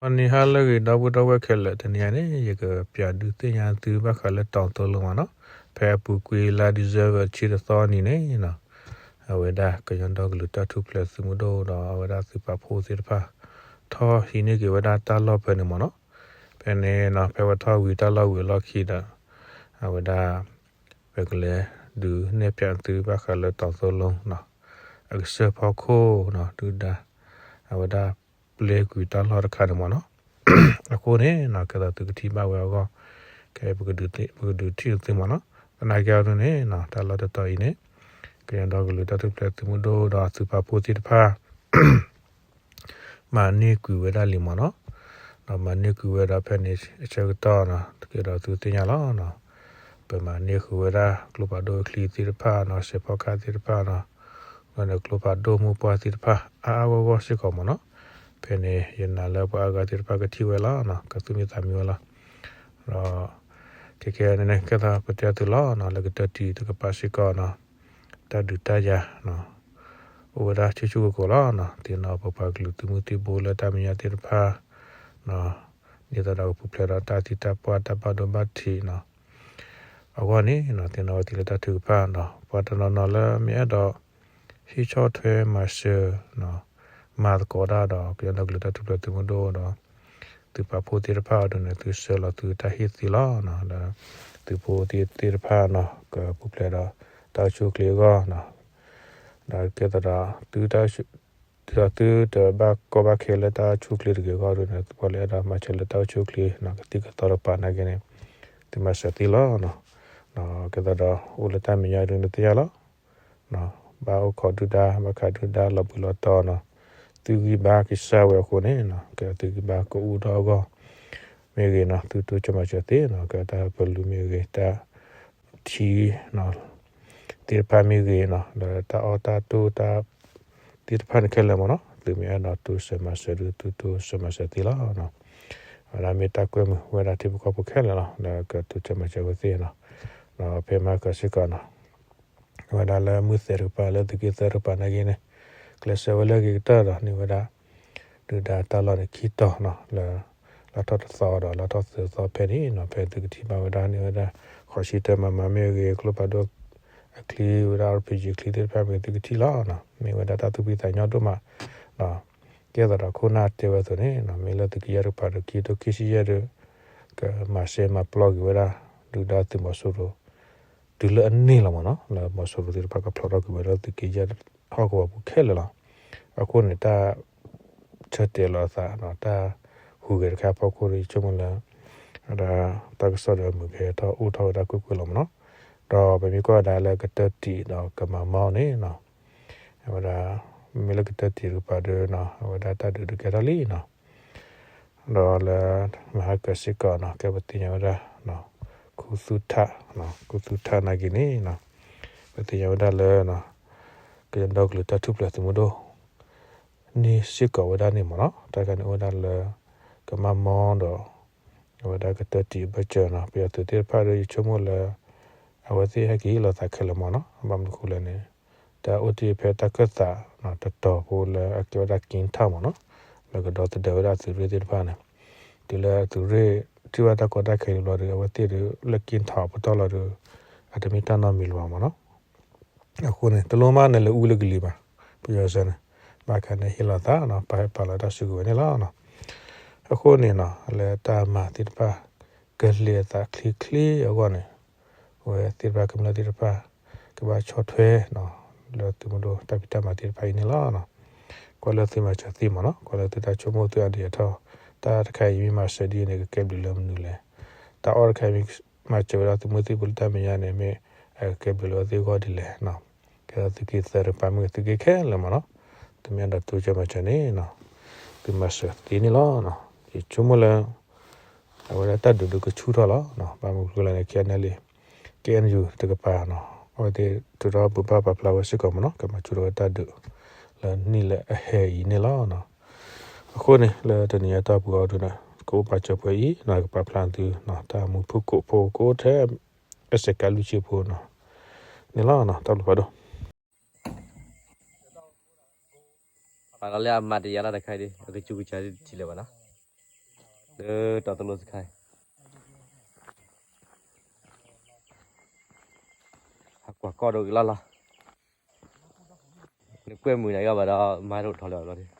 အီၤနံၤဟါလၢအဂ့ၤ ဒီပုၢ်ဒီဝဲၢ်ခဲလၢာ်, တနံၤအံၤန့ၣ် ယကပျးဒုးသ့ၣ်ညါသုဘၣ်ဃးလၢတီၤသိလိၤမးနီၤ, ဖဲအပူၤကွံာ်လါ December တဆံတသီနံၤန့ၣ်နီၤ, အဝဲဒၣ်ကညီဒီကလုာ်တၢ်ထူၣ်ဖျဲးသုးမုၢ်ဒိၣ်ဒီး အဝဲဒၣ်သုးပာ်ဖှိၣ်သ့ၣ်တဖၣ် ထီၣ်ဟံးန့ၢ်က့ၤဝဲဒၣ်တၢ်လီၢ်ဖဲန့ၣ်မးနီၤ, ဖဲန့ၣ်နီၤ ဖဲဝဲထီၣ်ဝံၤတၢ်လီၢ်ဝံၤအလီၢ်ခံဒီး အဝဲဒၣ် ပကလဲၤဒုးနဲၣ်ပၠးသုဘၣ်ဃးလၢတီၤသိလိၤနီၤ, အကစၢၢ်ဖီခိၣ်နီၤ ဒုၣ်ဒါ အဝဲဒၣ်ပျဲကွံာ်တၢ်လီၢ်တခါန့ၣ်မးနီၤ, အဃိန့ၣ်နီၤ ကဲသိးသုကထံၣ်ဘၣ်ဝဲအဂီၢ်, ကဲပကဒုးထံၣ်သုမးနီၤ, သနာ်က့အီၤဒုန့ၣ်နီၤ တၢ်လီၢ်တတီၤအံၤန့ၣ် ကညီဒီကလုာ်တၢ်ထူၣ်ဖျဲးသုးမုၢ်ဒိၣ်ဒီးအသုးပာ်ဖှိၣ်သ့ၣ်တဖၣ် မၤန့ၢ်ကွံာ်ဝဲဒၣ်လံမးနီၤ, ဒီးမၤန့ၢ်ကွံာ်ဝဲဒီးဖဲန့ၣ်အဆၢကတီၢ်နီၤ တက့ၢ်ဒီးသုသ့ၣ်ညါလီၤနီၤ, ပမၤန့ၢ်ဃုာ်ဝဲဒၣ်ကျိဖးဒိၣ်အချံသ့ၣ်တဖၣ်နီၤ စဲးဖီကဟၣ်သ့ၣ်တဖၣ်နီၤ, ဒီးန့ၣ်ကျိဖးဒိၣ်မိၢ်ပှၢ်သ့ၣ်တဖၣ် အါအါဂီၢ်ဂီၢ်စ့ၢ်ကီးမးနီၤ, ဖဲန့ၣ်ယနာ်လၢပှၤအါဂၤသ့ၣ်တဖၣ်ကထံၣ်ဝဲလီၤနီၤ ကသူၣ်မံသးမံဝဲလီၤ, ဒီး ခဲခဲန့ၣ် ကဲသးပတဲသုလီၤနီၤ လၢကတၢၢ်တံၢ်တကပၤစ့ၢ်ကီးနီၤ, တၢ်ဒုးတၢ်ယၤနီၤ အိၣ်ဝဲဒၣ်ဆူၣ်ဆူၣ်ကိၢ်ကိၢ်လီၤနီၤ, သ့ၣ်နီၣ်ပပှၤကလုာ်သုးမုၢ်သံၣ်ဘိလၢတၢ်မဲာ်ညါသ့ၣ်တဖၣ်နီၤ, ဒ်သိးဒီးကပူၤဖျဲးဒီးတၢ်သံတၢ်ပှၢ်တၢ်ဘၣ်ဒိဘၣ်ထံးနီၤ, အဂီၢ်န့ၣ်နီၤ သ့ၣ်နီၣ်ဝဲသ့ၣ်လၢတၢ်ထုကဖၣ်နီၤ, ပှၤတနီၤနီၤလၢမ့ၢ်အဲၣ်ဒိး ဟံးဆီၣ်ထွဲမၤစၢၤနီၤ, မၤသကိးတၢ်ဒီးကညီဒီကလုာ်တၢ်ထူၣ်ဖျဲးသုးမုၢ်ဒိၣ်ဒီး သုးပာ်ဖှိၣ်သ့ၣ်တဖၣ်အီၤဒုန့ၣ် သုဆှၢလီၤသုတၢ်ဟ့ၣ်သ့လီၤနီၤ, ဒီးသုးဖိသ့ၣ်တဖၣ်နီၤ ကပူၤဖျဲးဒီးတၢ်အိၣ်ဆူၣ်အိၣ်ချ့အဂီၢ်နီၤ, ဒီးကဲသးဒီး သုတဘၣ်ကီဘၣ်ခဲလၢတၢ်အိၣ်ဆူၣ်အိၣ်ချ့တဂ့ၤအဂီၢ်ဒုန့ၣ် သုပှၤလၢအဲၣ်ဒိးမၤစၢၤလၢတၢ်အိၣ်ဆူၣ်အိၣ်ချ့နီၤ ကသံၣ်ကသီတကပၤနာ်က့န့ၣ် သုမၤစၢၤသ့လီၤနီၤ, ဒီးကဲသးဒီးအိၣ်လၢတၢ်မဲာ်ညါဒုန့ၣ်သ့ၣ်ညါလီၤ ဘၣ်အိၣ်ခိးဒုၣ်ဒါ ဘၣ်ခးဒုၣ်ဒါလီၤဘှံးလီၤတီၤနီၤ, သုဂံၢ်ဘါကစၢ်ဝဲအဃိန့ၣ်နီၤ ကဲသုဂံၢ်ဘါကအူဒီးအဂီၢ် မ့ၢ်ဂ့ၤနီၤ သုတိစၢၤမၤစၢၤသ့နီၤ ကဲတၢ်ပလူမ့ၢ်ဂ့ၤ တၢ်ထံနီၤ သ့ၣ်တဖၣ်မ့ၢ်ဂ့ၤနီၤ ဒီးတၢ်အီၣ်တၢ်တိၢ်တၢ် သ့ၣ်တဖၣ်န့ၣ်ခဲလၢာ်မးနီၤ သုမ့ၢ်အဲၣ်ဒိးတိစၢၤမၤစၢၤဒု သုတိစၢၤမၤစၢၤသ့လီၤနီၤ, အဝဲဒၣ်မ့ၢ်တၢ်ကွဲမုာ်ဝဲဒၣ်ထံဖိကီၢ်ဖိခဲလၢာ်လီၤ ဒီးကတိစၢၤမၤစၢၤဝဲသ့နီၤ, ဒီးဖဲမဟါကစ့ၢ်ကီးနီၤ အဝဲဒၣ်လၢမုၢ်သဲးတကပၤလၢသုးက့သၢတကပၤနာ်က့န့ၣ် ကျဲးစၢးဝဲလၢအဂ့ၤကတၢၢ်ဒီးန့ၢ်ဝဲဒၣ် ဒုၣ်ဒါတၢ်လီၢ်န့ၣ်ခံတီၤနီၤ လၢ လါထီၣ်တသီဒီးလါထီၣ်သၢသီဖဲန့ၣ်နီၤ ဖဲသုကထံၣ်ဘၣ်ဝဲဒၣ်န့ၢ်ဝဲဒၣ် ဃိးဆံတၢ မမ မ့ၢ်ဂ့ၤ ကျိဖးဒိၣ်အချံဝဲဒၣ် RPG အချံသ့ၣ်တဖၣ်မ့ၢ်သုကထံၣ်လီၤနီၤ မ့ၢ်ဝဲဒၣ်တၢ်သူၣ်ဖှံသးညီဒိၣ်မး ကဲသးဒီးခိၣ်နၢ်တဲဝဲအသိးန့ၣ်နီၤ မ့ၢ်လၢသုးက့ယဲၢ်တကပၤဒီး ခံကထိခံဆံယဲၢ်ဒီး ကမၤစဲမၤပျီက့ၤဝဲဒၣ် ဒုၣ်ဒါသုးမီၤစိရိၤ တုၤလၢအန့ၣ်လီၤမးနီၤ လၢမီၤစိရိၤသ့ၣ်တဖၣ်ကဖျိးထီၣ်ကွံာ်ဝဲလၢသုးက့ယဲၢ်ဟီၣ်ကဝီၤပူၤခဲလၢာ်လီၤ. အဃိန့ၣ် တၢ်ဆၢတဲာ်လီၤအသးနီၤ တၢ်ဟူးဂဲၤတခါအဖီခိၣ်ဒီး ယဆိကမိၣ်လၢ ဝဲဒၣ်တၢ်ကစီၣ်ဒီးအမုာ်ကဟဲထီၣ်အိၣ်ထီၣ်ဝဲဒၣ်ကွ့ၢ်ကွ့ၢ်လီၤမးနီၤ. ဒီးပမ့ၢ်ကွၢ်ဝဲဒၣ်လၢကတၢၢ်တံာ်ဒီးကမၤမီန့ၣ်နီၤ အဝဲဒၣ် မ့ၢ်လၢကတၢၢ်တံာ်တကပၤဒီးနီၤ အဝဲဒၣ်တၢ်ဒုးဒုးကဲထီၣ်လံနီၤ ဒီးလၢမဟါကစ့ၢ်ကီးနီၤ ကဲပသ့ၣ်ညါဝဲဒၣ် ခူသူၣ်ထၣ် ခူသူၣ်ထၣ်နာ်က့န့ၣ်နီၤ ပသ့ၣ်ညါဝဲဒၣ်လၢ ကညီဒီကလုာ်တၢ်ထူၣ်ဖျဲးသုးမုၢ်ဒိၣ် န့ၢ်စ့ၢ်ကီးဝဲဒၣ်န့ၣ်မးနီၤ တၢ်ခါန့ၣ်အိၣ်ဝဲဒၣ်လၢ ကမၤမီဒီး အဝဲဒၣ်ကတၢၢ်တံာ်အဘၢၣ်စၢၤနီၤ ပယီၤသုးသ့ၣ်တဖၣ်ဒီး ယဆိကမိၣ်လၢ အဝဲသ့ၣ်ဟဲက့ၤဟ့ၣ်လီၤသးခဲလၢာ်မးနီၤ ဘၣ်မနုၤဃိလဲၣ်န့ၣ် တၢ်အိၣ်တ့ၢ်ဖဲတၢ်ခၢၣ်သးနီၤ တတီၤဖိလၢအကဲဝဲဒၣ်က့ထၣ်မးနီၤ လၢကဒီသဒၢဝဲဒၣ်အသုးရ့ၣ်သ့ၣ်တဖၣ်န့ၣ် တုၤလၢအသုးရ့ၣ်ထံၣ်ဘၣ်တၢ်ကီတၢ်ခဲအံၤဘျီဒီး အဝဲသ့ၣ်ဒီးလၢက့ထၣ်အပတီၢ်လီၤဒီး အတမ့ၢ်တၢ်နီတမံၤလၢၤဘၣ်မးနီၤ အဃိန့ၣ် တလိၣ်မးန့ၣ်လၢအူလၢကလံၤဘၣ် ပယီၤစၢၤန့ၣ် ဘၣ်ခါန့ၣ်ဟ့ၣ်လီၤသးနီၤ ပာ်ဟဲပာ်လီၤတၢ်စုကဝဲၤန့ၣ်လီၤ. အဃိန့ၣ်နီၤ လၢတၢ်မၤသ့ၣ်တဖၣ် ကလဲၤအသးချ့ချ့အဂီၢ်န့ၣ် အဝဲသ့ၣ်တဖၣ်ကမျၢၢ်သ့ၣ်တဖၣ် ကဘၣ်ဆီၣ်ထွဲနီၤ လၢသုးမုၢ်ဒိၣ်တၢ်ဖံးတၢ်မၤသ့ၣ်တဖၣ်အံၤန့ၣ်လီၤ. ကွၢ်လၢသုမၤစၢၤသ့မးနီၤ ကွၢ်လၢသုတၢ်ဆိကမိၣ်သုအဒံးအထီၣ် တၢ်တခါအံၤမ့ၢ်မၤစၢၤဒ်အံၤန့ၣ် ကကဲဘျုးလၢမနုၤလဲၣ်. တၢ်အီၣ်တခါအံၤမ့ၢ်မၤစၢၤဝဲဒၣ်သုးမုၢ်သံၣ်ဘိလၢတၢ်မဲာ်ညါန့ၣ် မ့ၢ်အကကဲဘျုးလၢအဝဲသ့ၣ်အဂီၢ်ဒ်လဲၣ်. ကဲဒ်သုးက့သၢတကပၤမ့ၢ်ဂ့ၤ သုးက့ခဲလၢာ်မးနီၤ သုမ့ၢ်အဲၣ်ဒိးတိစၢၤမၤစၢၤန့ၣ် သုမၤစၢၤသ့န့ၣ်လီၤ. ယဆိကမိၣ်လၢ အဝဲဒၣ်တၢ်ဒုးဒုးကဆူၣ်ထီၣ်လီၤ. ဘၣ်မနုၤဃိလဲၣ်န့ၣ် ခဲအံၤန့ၣ်လံ KNU တကပၤနီၤ အဝဲသ့ၣ်ထုးထီၣ်ဘိးဘၣ်ပာ်ဖျါဝဲစ့ၢ်ကီးမးနီၤ ကမၤဆူၣ်ထီၣ်ဝဲတၢ်ဒုး လၢနံၣ်လၢအဟဲအံၤန့ၣ်လီၤ. အဃိန့ၣ် လၢတနံၤညါတၢ်ပူၤအံၤဒုန့ၣ် ကအိၣ်ပာ်စၢၤပှဲၤအံၤနီၤ ကပာ်ဖျါသုနီၤ တၢ်မူဖုၣ်ကိာ်ဖိကအိၣ်ထဲ အစဲးကးလွံၢ်ဆံဖိနီၤ န့ၣ်လီၤ. တၢ်ဘျုးဖးဒိၣ် ပာ်လီၤလၢအမၤတယၤလီၤတခါအံၤဒီး အကစူၤကစၢ်ဒ်တထံၣ်လၢၤဘၣ်နီၤ. လၢတီတလိစခါအံၤ ဟးကွၢ်ကီၢ်ဒိၣ်က့ၤလီၤလီၤ. နကွဲၢ်မုာ်နၤအံၤဘၣ်ဒီး မါတအိၣ်ထီၣ်လၢၤဘၣ်လီၤ.